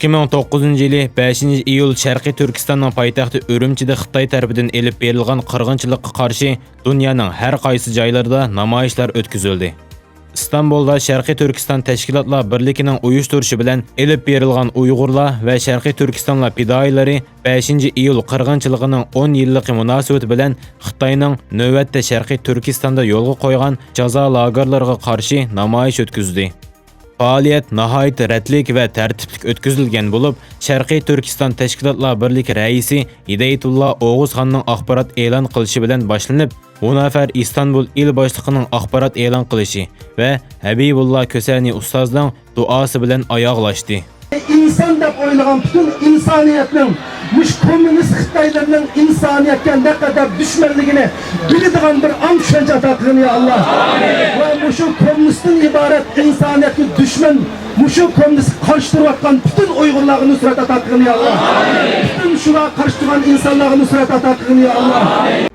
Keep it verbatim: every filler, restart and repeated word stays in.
ئىككى مىڭ توققۇزىنچى يىلى بەشىنچى ئىيۇل شەرقىي تۈركىستاننىڭ پايتەختى ئۈرۈمچىدە خىتاي تەرىپىدىن ئېلىپ بېرىلغان قىرغىنچىلىققا قارشى دۇنيانىڭ ھەر قايسى جايلىرىدا نامايىشلار ئۆتكۈزۈلدى. ئىستانبۇلدا شەرقىي تۈركىستان تەشكىلاتلار بىرلىكىنىڭ ئۇيۇشتۇرۇشى بىلەن ئېلىپ بېرىلغان ئۇيغۇرلار ۋە شەرقىي تۈركىستانلار پىدائىيلىرى بەشىنچى ئىيۇل قىرغىنچىلىقىنىڭ ئون يىللىقى مۇناسىۋىتى بىلەن خىتاينىڭ نۆۋەتتە شەرقىي تۈركىستاندا يولغا قويغان جازا لاگېرلىرىغا قارشى نامايىش ئۆتكۈزدى. پائالىيەت ناھايىتى رەتلىك ۋە تەرتىپلىك ئۆتكۈزۈلگەن بولۇپ، شەرقىي تۈركىستان تەشكىلاتلار بىرلىكى رەئىسى ھىدايەتۇللا ئوغۇزخاننىڭ ئاخبارات ئېلان قىلىشى بىلەن باشلىنىپ، بۇ نەفەر ئىستانبۇل ئىل باشلىقىنىڭ ئاخبارات ئېلان قىلىشى ۋە ھەبىبۇللا كۆسەنى ئۇستازنىڭ دۇئاسى بىلەن ئاياغلاشتى. ئىنسان دەپ ئويلىغان پۈتۈن ئىنسانىيەتنىڭ، مۇشۇ كوممۇنىست خىتايلىرىنىڭ ئىنسانىيەتكە نەقەدەر دۈشمەنلىكىنى بىلىدىغان بىر ئاڭ چۈشەنچە ئاتا قىلغىن يا ئاللا. ۋە مۇشۇ كوممۇنىستتىن ئىبارەت ئىنسانىيەتكە دۈشمەن، مۇشۇ كوممۇنىستقا قارشى تۇرۇۋاتقان پۈتۈن ئۇيغۇرلارغا نۇسرەت ئاتا قىلغىن يا ئاللا. پۈتۈن شۇلارغا قارشى تۇرغان ئىنسانلارغا نۇسرەت ئاتا قىلغىن يا ئاللا.